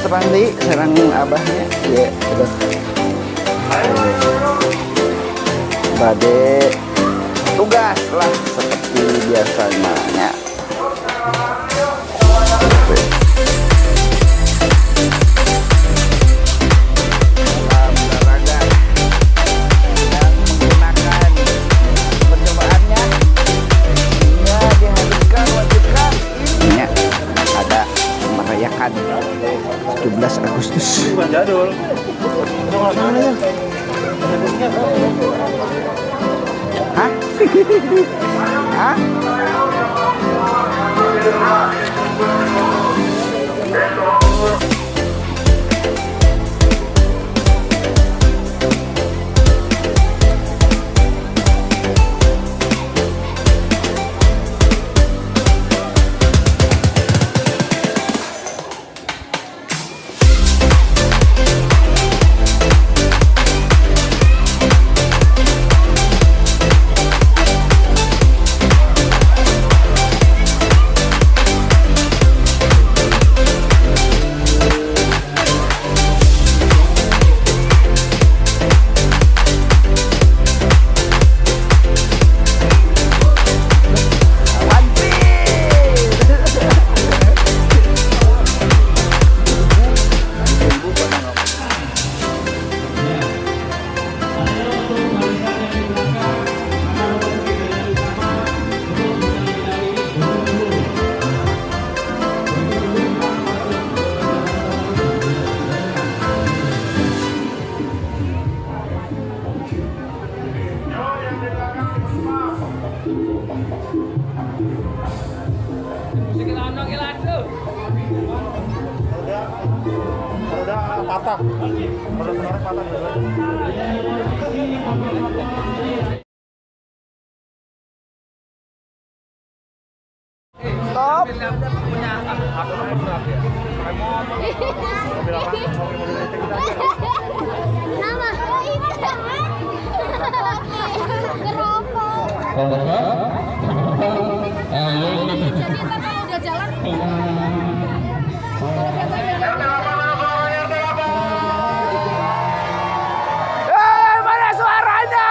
Patepang deui sareng abahnya. Ieu, aduh. Bade tugas lah seperti biasanya nya. Dalam olahraga yang menggunakan percobaannya hingga diharuskan wajibkan ini ada merayakan 17 Agustus. Bukan jadul. Hah? Hah? One Piece. Bumbu pada ngomong. Ayo, untuk barisan yang di belakang, maka untuk utama untuk medali dulu. Dulu Udah patah. Kalau kemarin patah dua. Top. Mobil apa? Mobil mobil itu kita. Nama itu ngerokok. Jadi ntar kalau udah jalan, kalau kereta udah jalan. Eh, mana suaranya?